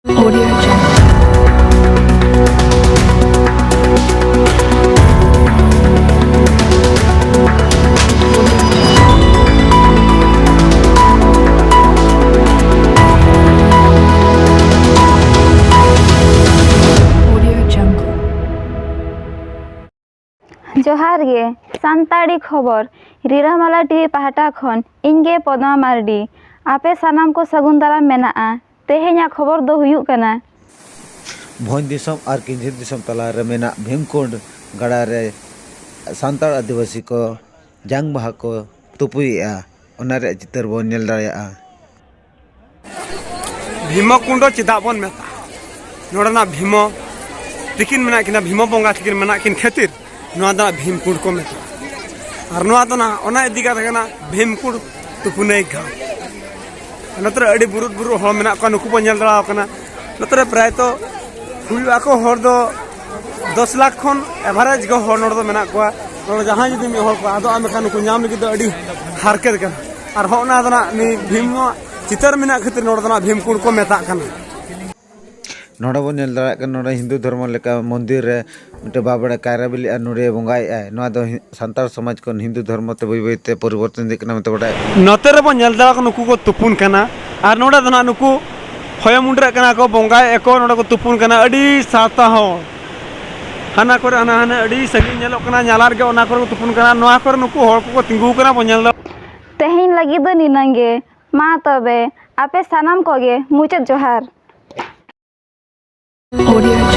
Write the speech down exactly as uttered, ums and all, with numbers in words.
Audio Jungle. Audio Jungle. ᱡᱚᱦᱟᱨ ᱜᱮ, ᱥᱟᱱᱛᱟᱲᱤ ᱠᱷᱚᱵᱚᱨ, ᱨᱤᱨᱟᱹᱢᱟᱞᱟ ᱴᱤᱵᱷᱤ ᱯᱟᱦᱴᱟ ᱠᱷᱚᱱ ᱤᱧ ᱜᱮ ᱯᱚᱫᱢᱟ ᱢᱟᱨᱰᱤ᱾ ᱟᱯᱮ ᱥᱟᱱᱟᱢ ᱠᱚ ᱥᱟᱹᱜᱩᱱ ᱫᱟᱨᱟᱢ ᱢᱮᱱᱟᱜᱼᱟ᱾ ᱛᱮᱦᱮᱧᱟᱜ ᱠᱷᱚᱵᱚᱨ ᱫᱚ ᱦᱩᱭᱩᱜ ᱠᱟᱱᱟ, ᱵᱷᱚᱸᱡᱽ ᱫᱤᱥᱚᱢ ᱟᱨ ᱠᱤᱧᱡᱷᱤᱨ ᱫᱤᱥᱚᱢ ᱛᱟᱞᱟ ᱨᱮ ᱢᱮᱱᱟᱜ ᱵᱷᱤᱢᱠᱩᱸᱰ ᱜᱟᱰᱟ ᱨᱮ ᱥᱟᱱᱛᱟᱲ ᱟᱹᱫᱤᱵᱟᱹᱥᱤ ᱠᱚ ᱡᱟᱝ ᱵᱟᱦᱟ ᱠᱚ ᱛᱩᱯᱩᱭᱮᱫᱼᱟ, ᱚᱱᱟ ᱨᱮᱭᱟᱜ ᱪᱤᱛᱟᱹᱨ ᱵᱚᱱ ᱧᱮᱞ ᱫᱟᱲᱮᱭᱟᱜᱼᱟ᱾ ᱵᱷᱤᱢᱚ ᱠᱩᱸᱰ ᱪᱮᱫᱟᱜ ᱵᱚᱱ ᱢᱮᱛᱟᱜᱼᱟ? ᱱᱚᱰᱮᱱᱟᱜ ᱵᱷᱤᱢᱚ ᱛᱤᱠᱤᱱ ᱢᱮᱱᱟᱜ ᱠᱤᱱᱟ, ᱵᱷᱤᱢᱚ ᱵᱚᱸᱜᱟ ᱛᱤᱠᱤᱱ ᱢᱮᱱᱟᱜ ᱠᱤᱱ ᱠᱷᱟᱹᱛᱤᱨ ᱱᱚᱣᱟ ᱫᱚ ᱵᱷᱤᱢ ᱠᱩᱸᱰ ᱠᱚ ᱢᱮᱛᱟᱜᱼᱟ᱾ ᱟᱨ ᱱᱚᱣᱟ ᱫᱚ ᱱᱟᱦᱟᱜ ᱚᱱᱟ ᱤᱫᱤ ᱠᱟᱛᱮ ᱠᱟᱱᱟ ᱵᱷᱤᱢ ᱠᱩᱸᱰ ᱛᱩᱯᱩᱱᱟᱹᱭ ᱜᱷᱟᱴ᱾ ᱱᱚᱛᱮ ᱨᱮ ᱟᱹᱰᱤ ᱵᱩᱨᱩᱫ ᱵᱩᱨᱩᱫ ᱦᱚᱲ ᱢᱮᱱᱟᱜ ᱠᱚᱣᱟ, ᱱᱩᱠᱩ ᱵᱚᱱ ᱧᱮᱞ ᱫᱟᱲᱮ ᱟᱠᱚ ᱠᱟᱱᱟ᱾ ᱱᱚᱛᱮ ᱨᱮ ᱯᱨᱟᱭᱛᱚ ᱦᱩᱭᱩᱜ ᱟᱠᱚ ᱦᱚᱲ ᱫᱚ ᱫᱚᱥ ᱞᱟᱠᱷ ᱠᱷᱚᱱ ᱮᱵᱷᱟᱨᱮᱡᱽ ᱜᱮ ᱦᱚᱲ ᱱᱚᱰᱮ ᱫᱚ ᱢᱮᱱᱟᱜ ᱠᱚᱣᱟ᱾ ᱱᱚᱰᱮ ᱡᱟᱦᱟᱸᱭ ᱡᱩᱫᱤ ᱢᱤᱫ ᱦᱚᱲ ᱠᱚ ᱟᱫᱚᱜᱼᱟ, ᱢᱮᱱᱠᱷᱟᱱ ᱱᱩᱠᱩ ᱧᱟᱢ ᱞᱟᱹᱜᱤᱫ ᱫᱚ ᱟᱹᱰᱤ ᱦᱟᱨᱠᱮᱛ ᱠᱟᱱᱟ᱾ ᱟᱨ ᱦᱚᱸ ᱚᱱᱟ ᱫᱚ ᱱᱟᱜ ᱱᱩᱭ ᱵᱷᱤᱢ ᱪᱤᱛᱟᱹᱨ ᱢᱮᱱᱟᱜ ᱠᱷᱟᱹᱛᱤᱨ ᱱᱚᱰᱮ ᱫᱚ ᱱᱟᱜ ᱵᱷᱤᱢ ᱠᱩᱸᱰ ᱠᱚ ᱢᱮᱛᱟᱜ ᱠᱟᱱᱟ᱾ ᱱᱚᱰᱮ ᱵᱚᱱ ᱧᱮᱞ ᱫᱟᱲᱮᱭᱟᱜ ᱠᱟᱱᱟ, ᱱᱚᱰᱮ ᱦᱤᱱᱫᱩ ᱫᱷᱚᱨᱢᱚ ᱞᱮᱠᱟ ᱢᱚᱱᱫᱤᱨ ᱨᱮ ᱢᱤᱫᱴᱮᱱ ᱵᱟᱵᱲᱮ ᱠᱟᱭᱨᱟ ᱵᱤᱞᱤ ᱟᱨ ᱱᱚᱰᱮ ᱵᱚᱸᱜᱟᱭᱮᱫᱼᱟᱭ᱾ ᱱᱚᱣᱟ ᱫᱚ ᱦᱤ-, ᱥᱟᱱᱛᱟᱲ ᱥᱚᱢᱟᱡᱽ ᱠᱷᱚᱱ ᱦᱤᱱᱫᱩ ᱫᱷᱚᱨᱢᱚ ᱛᱮ ᱵᱟᱹᱭ ᱵᱟᱹᱭ ᱛᱮ ᱯᱚᱨᱤᱵᱚᱨᱛᱚᱱ ᱤᱫᱤᱜ ᱠᱟᱱᱟ ᱢᱮᱱᱛᱮ ᱵᱟᱰᱟᱭ᱾ ᱱᱚᱛᱮ ᱨᱮᱵᱚᱱ ᱧᱮᱞ ᱫᱟᱲᱮᱭᱟᱜ ᱠᱟᱱᱟ, ᱱᱩᱠᱩ ᱠᱚ ᱛᱩᱯᱩᱱ ᱠᱟᱱᱟ᱾ ᱟᱨ ᱱᱚᱰᱮ ᱫᱚ ᱱᱟᱜ ᱱᱩᱠᱩ ᱦᱚᱭᱚ ᱢᱩᱰᱨᱟᱹᱜ ᱠᱟᱱᱟ ᱠᱚ, ᱵᱚᱸᱜᱟᱭᱮᱫ ᱠᱚ, ᱱᱚᱰᱮ ᱠᱚ ᱛᱩᱯᱩᱱ ᱠᱟᱱᱟ᱾ ᱟᱹᱰᱤ ᱥᱟᱶᱛᱟ ᱦᱚᱲ ᱦᱟᱱᱟ ᱠᱚᱨᱮ, ᱦᱟᱱᱟ ᱦᱟᱱᱟ ᱟᱹᱰᱤ ᱥᱟᱺᱜᱤᱧ ᱧᱮᱞᱚᱜ ᱠᱟᱱᱟ, ᱧᱟᱞᱟᱨ ᱜᱮ ᱚᱱᱟ ᱠᱚᱨᱮ ᱠᱚ ᱛᱩᱯᱩᱱ ᱠᱟᱱᱟ᱾ ᱱᱚᱣᱟ ᱠᱚᱨᱮ ᱱᱩᱠᱩ ᱦᱚᱲ ᱠᱚᱠᱚ ᱛᱤᱸᱜᱩ ᱠᱟᱱᱟ, ᱵᱚᱱ ᱧᱮᱞ ᱫᱟᱲᱮᱭᱟᱜ᱾ ᱛᱮᱦᱮᱧ ᱞᱟᱹᱜᱤᱫ ᱫᱚ ᱱᱤᱱᱟᱹᱝ ᱜᱮ᱾ ᱢᱟ ᱛᱚᱵᱮ, ᱟᱯᱮ ᱥᱟᱱᱟᱢ ᱠᱚᱜᱮ ᱢᱩᱪᱟᱹᱫ ᱡᱚᱦᱟᱨ᱾ Audio